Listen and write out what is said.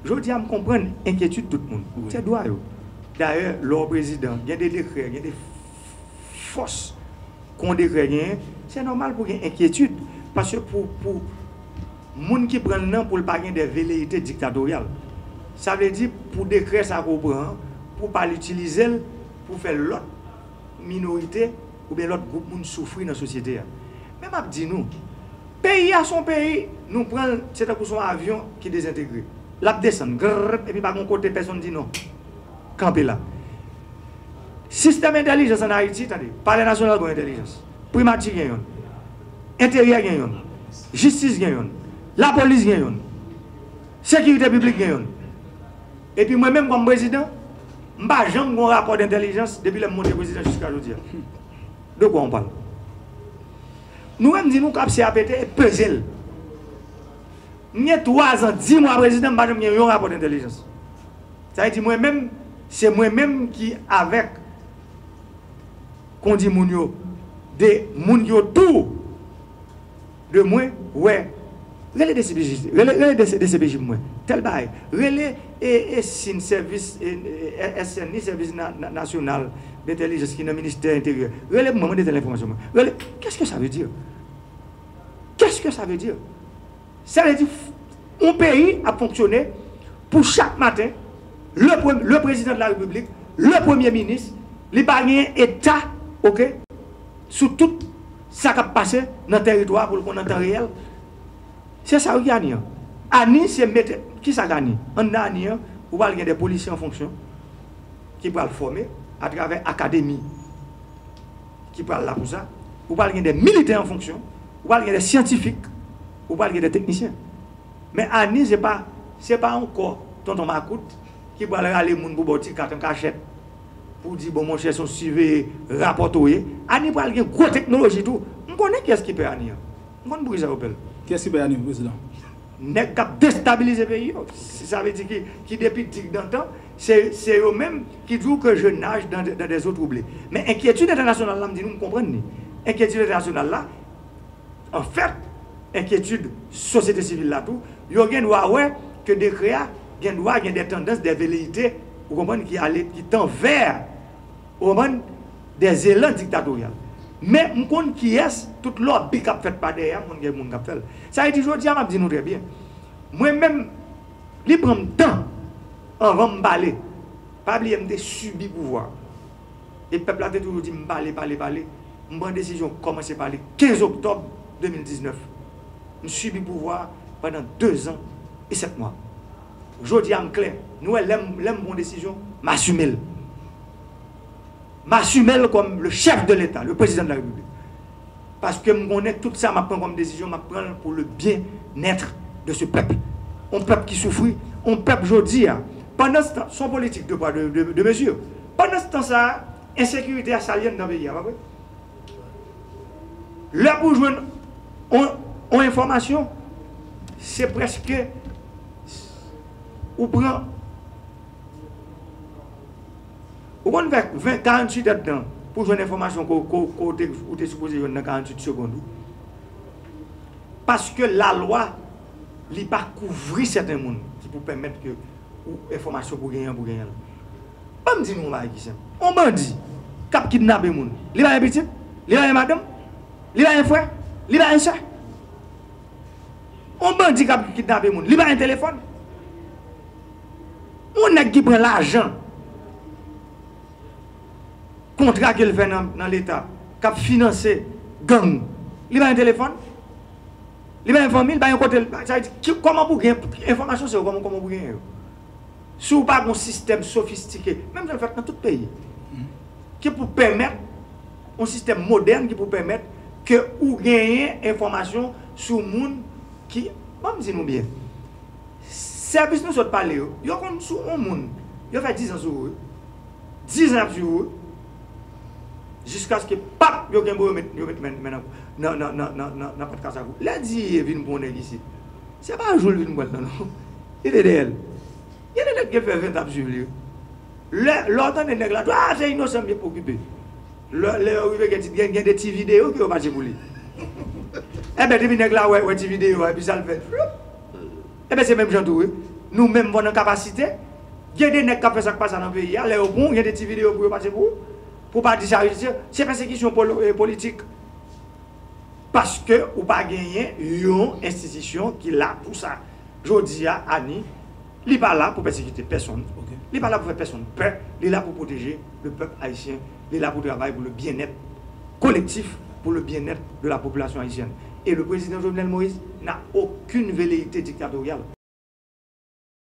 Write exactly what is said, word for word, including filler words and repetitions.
Jodi a, m konprann enkyetid tout moun. Se dwa yo. Dayè, lè w prezidan, gen de dekrè, gen de fòs ke yon dekrè genyen, se nòmal pou gen enkyetid. Paske pou, pou moun ki pran l nan, pou l pa gen de veleyite diktatoryal. Sa vle di, pou dekrè sa ke w pran an, pou w pa l itilize l pou fè lòt minorite oubyen lòt gwoup moun soufri nan sosyete a. Men m ap di nou, peyi a se yon peyi, nou pran l, se tankou se yon avyon ki dezentegre. L ap desann, grrrr, epi pa gen yon kote pèsonn di non. Kanpe la. Sistèm entèlijans ann Ayiti, tande, Palè Nasyonal gen yon entèlijans. Primati gen youn. Enteryè gen youn. Jistis gen youn. Lapolis gen youn. Sekirite piblik gen youn. Epi mwen menm kòm prezidan, m pa janm gen yon rapò dentèlijans depi lè m monte prezidan jiska jodi a. De quoi on parle? Nou wè m di nou kap se apete e peze l. M gen twa zan, dis mwa prezidan, m pa janm gen yon rapò dentèlijans. Sa vle di mwen menm, se mwen menm ki avèk kondi moun yo, de moun ki otou de mwen, wè, rele D C P J, rele, rele D C, D C P J pou mwen, tèl bagay, rele e, e sin sèvis, e, e, S N ni, sèvis na, na, nasyonal dentèlijans ki nan ministè enteryè, rele pou mwen, mande tèl enfòmasyon mwen, rele, qu'est-ce que ça veut dire? Qu'est-ce que ça veut dire? Sa vle di, yon peyi ap fonksyone pou chak maten, le, pre- le président de la République, le premye minis, li pa gen eta, oke, sou tout sa k ap pase nan teritwa a pou l konn an tan reyèl. Se sa wi ki ANI an. ANI se mete, kisa k ANI? Anndan ANI an, ou pral gen de polisye an fonksyon ki pral fòme atravè akademi ki pral la pou sa. Ou pral gen de militè an fonksyon, ou pral gen de syantifik, ou pral gen de teknisyen. Men ANI se pa, se pa yon kò tonton makout ki pral rale moun pou ba w ti kat an kachèt, pou di bon monchè se yon siveye rapòte w ye. ANI pral gen gwo teknoloji tou. M konnen kiyès ki pè ANI an. M konn poukisa yo pè l. Kiyès ki pè ANI, prezidan? Nèg k ap destabilize peyi yo. Sa vle di ki, ki depi digdantan, se, se yo menm ki di w ke je nage dans, dans des eaux troublées. Men enkyetid entènasyonal la, m di nou, m konprann li. Enkyetid entènasyonal la, anfèt, enkyetid sosyete sivil la tou, yo gen dwa wè ke dekrè a gen dwa gen de tandans, de veleyite, ou konprann, ki ale, ki tan vè, ou konprann, de zelan diktatoryal. Men m konn kiyès, tout lòbi k ap fèt pa dèyè a, m konn gen moun k ap fè l. Sa vle di, jodi a, m ap di nou trè byen. Mwen menm, li pran m tan anvan m pale. Pa bliye, m te sibi pouvwa. E pèp la te toujou di m pale, pale, pale. M pran desizyon kòmanse pale kenz oktòb de mil diznèf. M sibi pouvwa a pandan de zan e sèt mwa. Jodi a, m klè. Nou wè, lè m, lè m pran yon desizyon, m asime l. M asime l kòm le chef de l'État, le président de la République. Paske m konnen tout sa m ap pran kòm desizyon, m ap pran l pou le bien-être de ce peuple. Yon pèp ki soufri, yon pèp jodi a. Pandanstan, se yon politik de pwa, de, de, de mezi. Pandanstan sa a, ensekirite a salye anndan peyi a, pa vre? Lè pou jwenn yon, yon enfòmasyon, se prèske ou pran Ou konn fè ven, karanntuit èdtan pou jwenn enfòmasyon ke, ke, ke ou te, ou te sipoze jwenn nan karanntuit segond ou. Paske lalwa, li pa kouvri sèten moun ki pou pèmèt ke ou enfòmasyon pou genyen, pou genyen l. Ban m di nou yon bagay ki senp. Yon bandi k ap kidnape moun, li pa gen pitit? Li pa gen madanm? Li pa gen frè? Li pa gen sè? Yon bandi k ap kidnape moun, li pa gen telefòn? Yon nèg ki pran lajan, kontra ke l fè nan, nan Leta, k ap finanse gang, li pa gen telefòn? Li pa gen fanmi, li pa gen kote l, sa vle di, ki, kòman pou gen enfòmasyon, se yo, kòman, kòman pou genyen yo? Si w pa gen yon sistèm sofistike, menm jan l fèt nan tout peyi, ki pou pèmèt, yon sistèm modèn ki pou pèmèt ke ou genyen enfòmasyon sou moun ki, ban m di nou byen, sèvis nou sot pale yo, yo konn sou yon moun, yo fè diz an sou ou wi. Diz an y ap swiv ou wi. Jiskaske pap, yo kenbe w, yo met, yo met men, men nan, nan, nan, nan, nan, nan pat kasa pou. Lè Diye vin pran yon nèg isit, se pa jou l vin pran l nan non. Li te dèyè l. Gen de nèg ki fè ven t ap swiv li wi. Lè, lè w tande nèg la, a, se inosan m ye, okipe. Lè, lè yo rive gen ti, gen, gen de ti videyo ke yo pase pou li. Enben, depi nèg la wè, wè ti videyo a, epi sa l fè, floup. Enben, se menm jan tou wi. Nou menm pa nan kapasite. Gen de nèg k ap fè sa k pa sa nan peyi a, lè yo pran w, gen de ti videyo pou yo pase pou ou. Pou w pa di sa, se, se pèsekisyon polo- eh, politik. Paske ou pa genyen yon enstitisyon ki la pou sa. Jodi a, Ani, li pa la pou pèsekite pèsonn. Ok. Li pa la pou fè pèsonn pè. Li la pou pwoteje le pèp ayisyen. Li la pou travay pou le byenèt kolektif, pour le bien-être de la population haïtienne. Et le président Jovenel Moïse n'a aucune velléité dictatoriale.